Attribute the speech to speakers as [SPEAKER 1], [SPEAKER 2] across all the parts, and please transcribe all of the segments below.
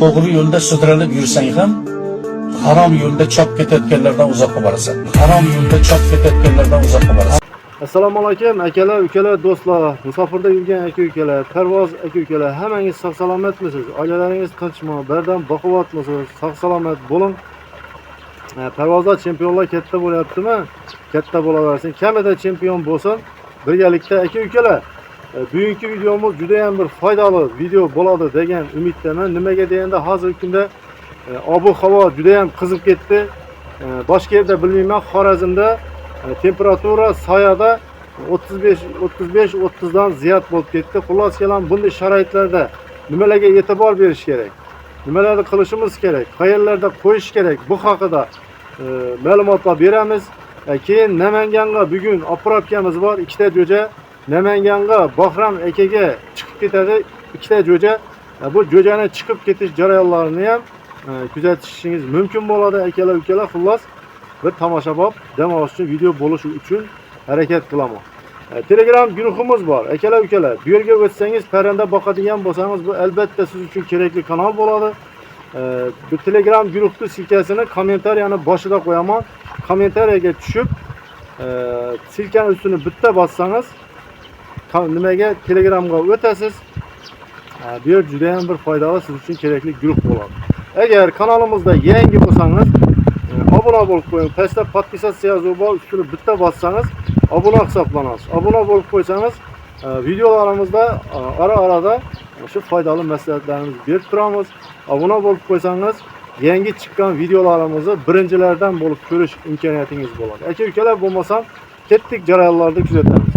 [SPEAKER 1] To'g'ri yo'lda sudralib yursang ham, harom yo'lda chop ketayotganlardan uzoqqa borasan. Harom yo'lda chop ketayotganlardan uzoqqa borasan.
[SPEAKER 2] Assalomu alaykum akalar, ukalar, do'stlar, musofirda yurgan aka ukalar, parvoz aka ukalar, hammangiz sog' salomatmisiz? Oilalaringiz tinchmi? Bardam baquvvatmisiz? Sog' salomat bo'ling. Parvozlar chempionlar katta bo'lyaptimi? Katta bo'laversin. Kamida chempion bo'lsin. Birgalikda aka ukalar. Bugungi videomiz juda ham bir foydali video bo'ladi degan umiddaman. Nimaga deganda hozirgi kunda ob-havo juda ham qizib ketdi. Boshqa yerda bilmayman, Xorazmda temperatura soyada 35 35 30 dan ziyod bo'lib ketdi. Xullas kalom, bunday sharoitlarda nimalarga e'tibor berish kerak? Nimalarni qilishimiz kerak? Qayerlarda qo'yish kerak? Bu haqida ma'lumotlar beramiz. Keyin Namanganga bugun opravkamiz bor, ikkita jo'ja. Namanganga Bahram akaga chiqib ketadi ikkita jo'ja. Bu jo'jani chiqib ketish jarayonlarini ham kuzatishingiz mumkin bo'ladi akalar, ukalar. Xullas, bir tomoshabop dam olish uchun video bo'lishi uchun harakat qilaman. Telegram guruhimiz bor akalar, ukalar. Bu yerga o'tsangiz, parranda boqadigan bo'lsangiz, bu albatta siz uchun kerakli kanal bo'ladi. Bu Telegram guruhni ссылка sini kommentariyani boshida qo'yaman. Kommentariyaga tushib, ссылка ni ustini bitta bossangiz, nimaga Telegramga o'tasiz. Bu yer juda ham bir foydali siz uchun kerakli guruh bo'ladi. Agar kanalimizda yangi bo'lsangiz, obuna bo'lib qo'ying. Pastda подписаться yozuvi bor, ustini bitta bossangiz obuna hisoblanasiz. Obuna bo'lib qo'ysangiz, videolarimizda ora-orada shu foydali maslahatlarimizni berib turamiz. Obuna bo'lib qo'ysangiz, yangi chiqqan videolarimizni birinchilardan bo'lib ko'rish imkoniyatingiz bo'ladi. Aka ukalar, bo'lmasam ketdik, jarayonlarni kuzatamiz.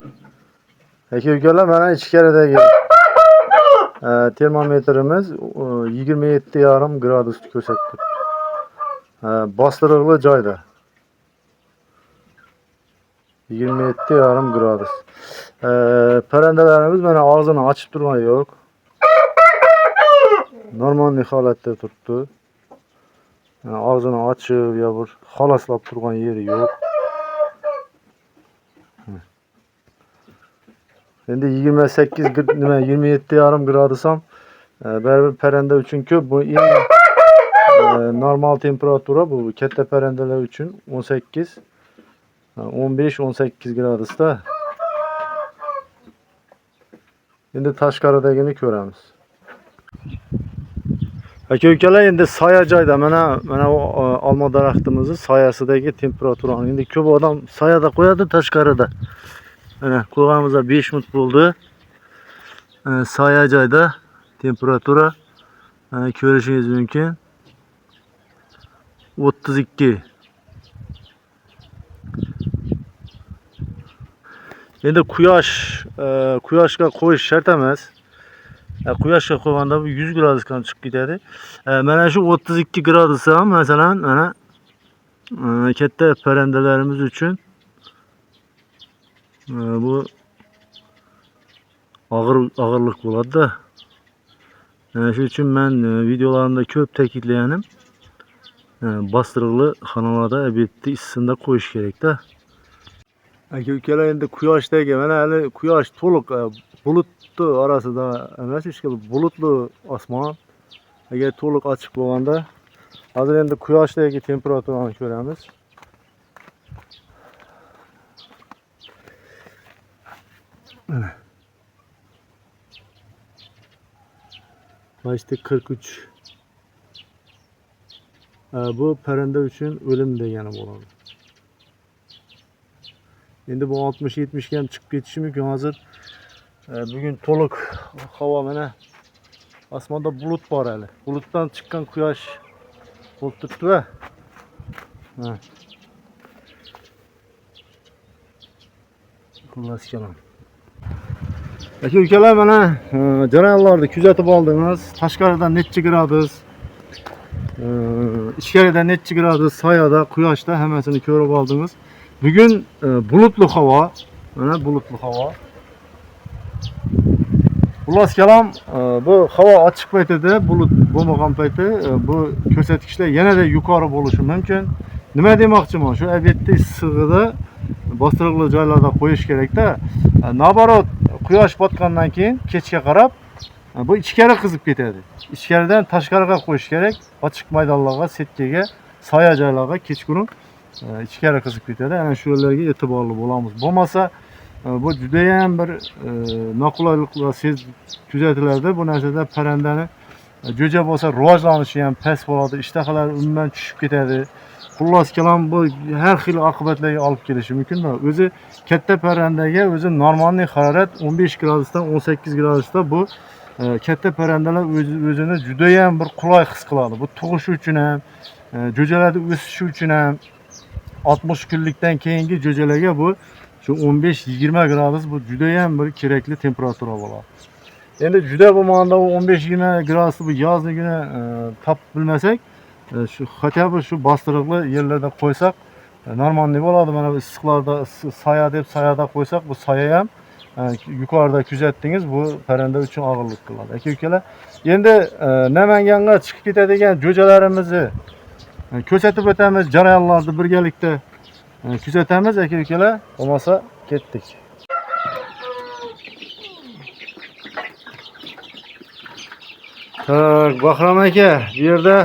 [SPEAKER 2] Aka ukalar, mana ichkaridagi termometrimiz 27,5 gradusni ko'rsatib turibdi. Bostiriqli joyda. 27,5 gradus. Parrandalarimiz mana og'zini ochib turgani yo'q. Normal holatda turibdi. Mana og'zini ochib yo bir xoloslab turgan yeri yo'q. Endi 28 nima 27,5 gradus ham baribir parranda uchun ko'p. Bu eng normal temperatura, bu katta parrandalar uchun 18 15-18 gradusda. Endi tashqaridagini ko'ramiz. Aka ukalar, endi soya joyda mana u olma daraxtimizni soyasidagi temperaturani endi ko'p odam soyada qo'yadi, tashqarida. Mana qo'yganimizda 5 minut bo'ldi. Soya joyda temperatura mana ko'rishingiz mumkin. 32. Endi quyoshga qo'yish shart emas. Quyoshga qo'yganda bu 100 gradusga ham chiqib ketadi. Mana shu 32 gradus ham masalan mana katta parrandalarimiz uchun bu og'irlik bo'ladi-da. Shu uchun men videolarimda ko'p ta'kidlaganim, bostiriqli xonalarda obedni issiqda qo'yish kerak-da. Aka ukalar, endi quyoshdagi mana hali quyosh to'liq bulutni orasida emas, hech kim bulutli osmon. Agar to'liq ochiq bo'lganda, hozir endi quyoshdagi temperaturani ko'ramiz. Mana. Почти 43. Bu parranda uchun o'lim degani bo'ladi. Endi bu 60-70 ga ham chiqib ketishi mumkin hozir. Bugun to'liq havo, mana osmonda bulut bor hali. Bulutdan chiqqan quyosh bo'lib turibdi-da. Ha. Xullas kalom. Aka ukalar, mana jarayonlarni kuzatib oldingiz. Tashqarida necha gradus, ichkarida necha gradus, soyada, quyoshda hammasini ko'rib oldingiz. Bugun bulutli havo, mana bulutli havo. Xullas kalom, bu havo ochiq paytida, bulut bo'lmagan payti, bu ko'rsatkichlar yanada yuqori bo'lishi mumkin. Nima demoqchiman? Shu obedni issig'ida bostiriqli joylarda qo'yish kerakda. Naborot, quyosh botgandan keyin kechga qarab Bu ichkari qizib ketadi. Ichkaridan tashqariga qo'yish kerak. Ochiq maydonlarga, setkaga, soya joylarga kechqurun ichkari qizib ketadi. Ana shularga e'tiborli bo'lamiz. Bo'lmasa bu judayam bir noqulayliklar kuzatiladi. Bu narsada parrandani jo'ja bo'lsa rivojlanishi ham past bo'ladi, ishtahalari umuman tushib ketadi. Xullas kalom, bu har xil oqibatlarga olib kelishi mumkin. O'zi katta parrandaga o'zi normalniy harorat 15 gradusdan 18 gradusda bu katta parrandalar o'zini judayam bir qulay his qiladi. Bu tug'ishi uchun ham, jo'jalarni o'sishi uchun ham 60 kunlikdan keyingi jo'jalarga bu shu 15-20 gradus bu judayam bir kerakli temperatura bo'ladi. Endi juda bo'lmaganda u 15-20 gradusni bu yozni kuni topib bilmasak, shu хотя бы shu bostiriqli yerlarda qo'ysak normalniy bo'ladi. Mana bu issiqlarda soya deb soyada qo'ysak, bu soya ham yuqorida kuzatdingiz, bu parranda uchun og'irlik qiladi. Aka ukalar, endi Namanganga chiqib ketadigan jo'jalarimizni ko'rsatib o'tamiz, jarayonlarni birgalikda kuzatamiz aka ukalar. Bo'lmasa ketdik. Tak, Bahrom aka, bu yerda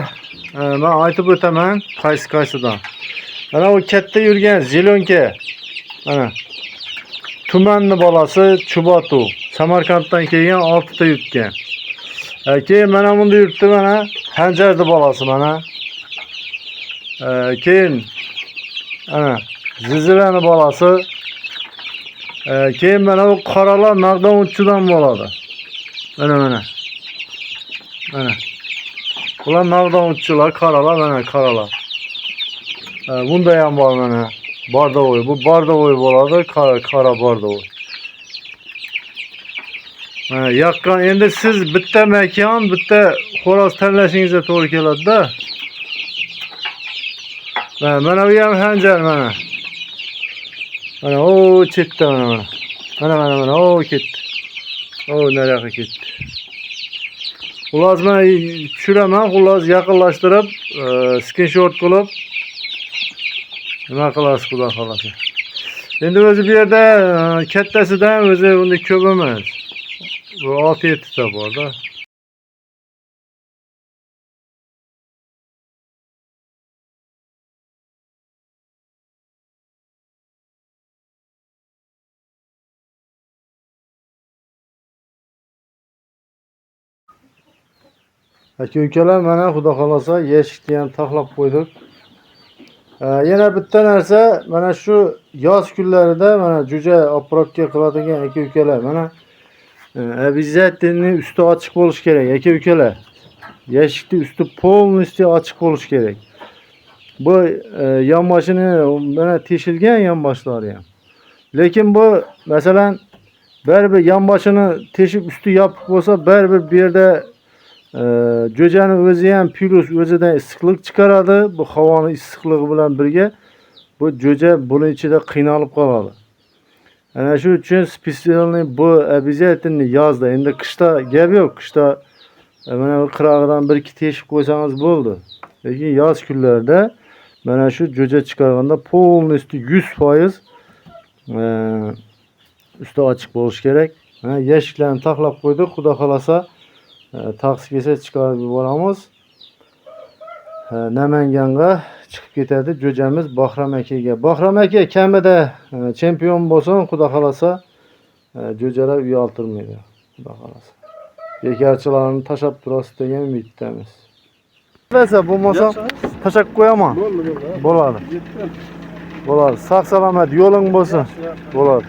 [SPEAKER 2] men aytib o'taman qaysi qaysidan. Mana u katta yurgan zelonka. Mana Tumanni bolasi Chubatu. Samarqanddan kelgan 6 ta yutgan. Keyin mana bunda yuribdi mana Hanjarni bolasi mana. Keyin ana Zilzilani bolasi. Keyin mana bu qoralar Nag'don bo'ladi. Mana mana. Mana. Bular Nag'don qoralar, mana qoralar. Bunda ham bor mana. Bardovoy, bu bardovoy bo'ladi, qora qora bardovoy. Mana yaqqan endi siz bitta makon, bitta xo'roz tanlashingizga to'g'ri keladi-da. Mana, mana bu ham Hanjar mana. Mana o chetda mana mana. Mana mana mana o ketdi. O nariyoqqa ketdi. Xullas men tushiraman, xullas yaqinlashtirib, screenshot qilib nima qilasiz xudo xolasa. Endi o'zi bu yerda kattasidan o'zi unda ko'p emas. Bu 6-7 ta bor-da. Aka ukalar, mana xudo xolasa yashikni ham taxlab qo'ydik. Yana bitta narsa, mana shu yoz kunlarida mana jo'ja oprobka qiladigan aka ukalar, mana обязательно usti ochiq bo'lishi kerak aka ukalar. Yashikni usti полностью ochiq bo'lishi kerak. Bu yonboshini mana teshilgan yonboshlari ham. Lekin bu masalan baribir yonboshini teshib usti yopiq bo'lsa, baribir bu yerda jo'jani o'zi ham plus o'zidan issiqlik chiqaradi. Bu havoni issiqligi bilan birga bu jo'ja buni ichida qiynalib qoladi. Ana shu uchun специальный bu обязательно yozda. Endi qishda gap yo'q. Qishda mana bu qirog'idan bir ikki teshib qo'ysangiz bo'ldi. Lekin yoz kunlarida mana shu jo'ja chiqarganda полностью 100% usti ochiq bo'lishi kerak. Mana yashiklarni taxlab qo'ydik. Xudo xolasa taqsi kelsa chiqarib yuboramiz. Namanganga chiqib ketadi jo'jamiz Bahrom akaga. Bahrom aka kamida chempion bo'lsin, xudo xolasa jo'jalar uyaltirmaydi. Xudo xolasa. Bekarchilarni tashlab turasiz degan umiddamiz. Desa bo'lmasa tashlab qo'yaman.
[SPEAKER 3] Bo'ldi, bo'ldi.
[SPEAKER 2] Bo'ladi.
[SPEAKER 3] Yetdim.
[SPEAKER 2] Bo'ladi. Sog' salomat yo'ling bo'lsin.
[SPEAKER 3] Yaxshi, yaxshi.
[SPEAKER 2] Bo'ladi.